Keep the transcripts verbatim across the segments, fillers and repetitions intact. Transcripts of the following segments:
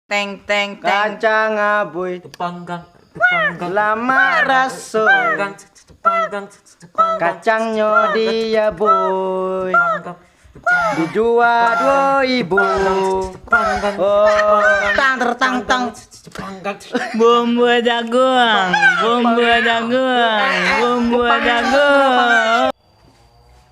Teng, teng, teng. Kacang abuih. Tepanggang, tepanggang. Lamak raso. Tepanggang, tepanggang, tepanggang. Kacangnyo di abuih. Tepanggang, tepanggang. Dijua duo ibu. Tepanggang, oh, tepanggang, tang, ter, tang, tang. Tepanggang. Bumbu jagung, bumbu jagung, bumbu jagung.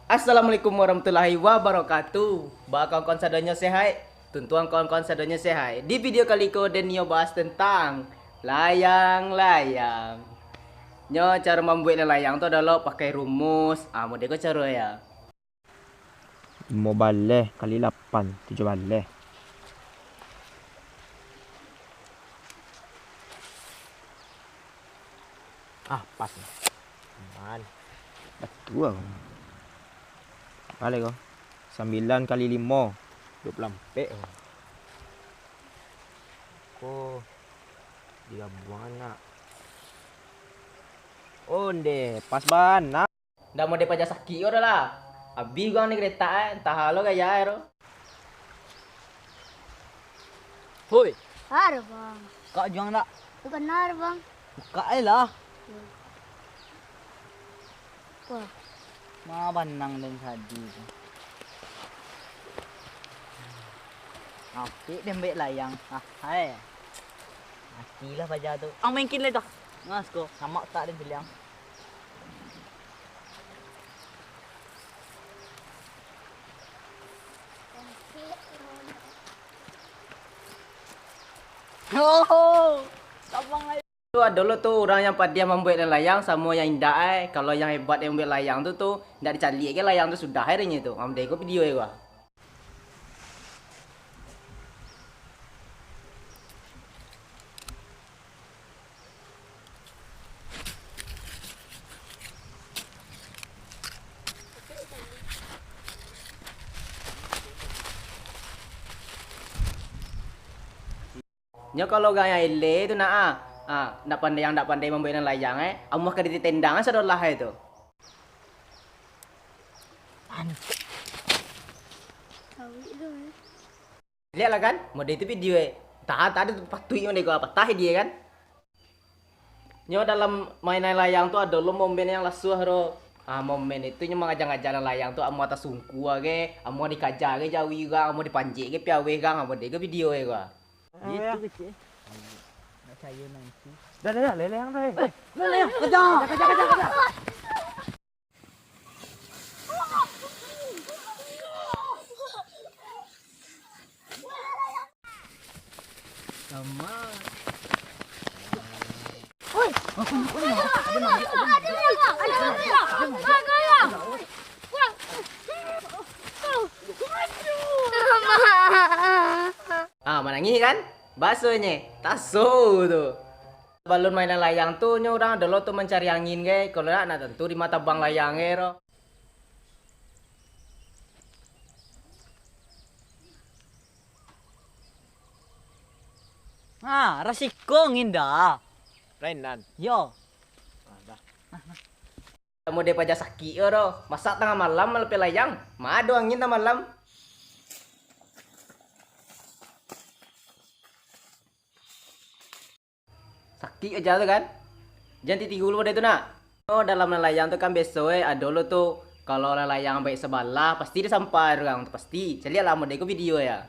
Assalamualaikum warahmatullahi wabarakatuh. Ba kawan-kawan sadonyo sehat? Tuntuang kawan-kawan sadonyo sehat. Di video kali ko den nio bahas tentang layang-layang. Nyo caro mambuek layang tu adalah pakai rumus. Ah, model ko caro ya. Limo baleh kali lapan, tujuah baleh. Ah, pas ni. Aman. Batua ko. Baliak ko. Sambilan kali limo, duo puluah ampek ko. Ko digabuang nak. Onde, pas bana. Ndak mau dipaja sakik ko doh lah. Abih guang ni geretak eh, entah lo gaya eh ro. Hoi. Har, Bang. Kak juang ndak? Bukan har, Bang. Buka eh lah. Wah. Ma banang den tadi tu. Apik den buek layang. Ah, hai. Matilah paja tu. Ang mengkin lai dah. Mas ko, samak tak den piliang. Oh, tabang lai. Tu ado lo tu urang yang padiah mambuek layang samo yang indak ai. Kalau yang hebat yang mambuek layang tu, tu indak dicaliak ke layang tu sudah ai denyo tu. Amde ko video e gua. Nyo kalau urang yang eleh tu nak ah, ah, ndak pandai, yang ndak pandai mambuek layang eh, amuah ka ditendang sadolah eh tu. Liek lah kan, mode tu video eh. Tahan, tak ado patuik mode ko, patah dia kan. Nyo dalam mainan layang tu ado lo momen yang lasuah ro. Ah, momen itu nyo mangaja-ngaja layang tu, amuah tasungkua ge, amuah dikaja ge jawi gang, amuah dipanjek ge piaweh gang, amuah dek ge video e gua. Gitu kecil. Nak cair nanti. Dah, dah, dah, leleng dah. Eh, leleng, kejar. Kejar, kejar, kejar, kejar. Ah, manangih kan? Basonye, taso tu. Balun mainan layang tu, nyo urang ado lo tu mancari angin ge, kalau nak, nak tantu di mata bang layang ge ro. Ha, rasiko angin dah. Lainan. Yo. Ah, dah. Mode paja sakik ko doh. Masak tangah malam malapeh layang. Ma ado angin tangah malam. Sakik aja tu kan. Jan titigu lo dek tu nak. Oh, dalam layang tu kan biaso eh, ado lo tu. Kalau layang baik sabalah, pasti disampai urang tu, pasti. Caliak lah mode ko video ya.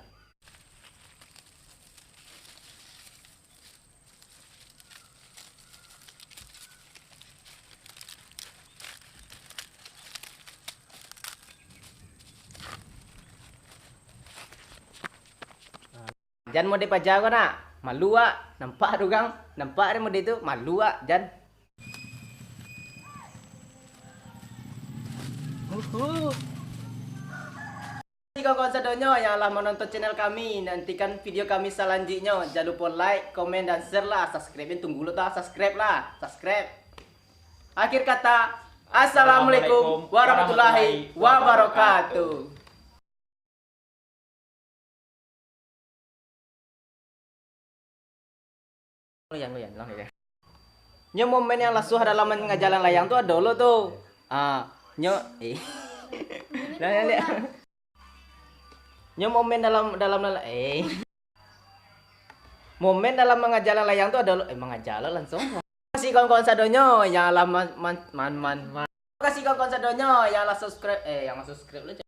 Jan mode paja ko nak. Malu wak. Nampak tu urang. Nampak dek mode tu. Malu wak. Jan. Uhuh. Terima kasih kawan-kawan sadonyo yang lah menonton channel kami. Nantikan video kami selanjutnya. Jangan lupa like, komen, dan share lah. Subscribe, tunggu lo tu, subscribe lah. Subscribe. Akhir kata, Assalamualaikum warahmatullahi wabarakatuh. Ulang, ulang, ulang, ulang. Nyo momen yang lasuah dalam mangaja layang tu ado lo tu. Ah, nyo, eh. Ulang, ulang, ulang. Nyo momen dalam, dalam, dalam, eh. Momen dalam mangaja layang tu adalah, eh, mangaja langsuang. Terima kasih kawan-kawan sadonyo yang lah man, man, man, man, man. Terima kasih kawan-kawan sadonyo yang lah subscribe, eh, yang lah subscribe lah.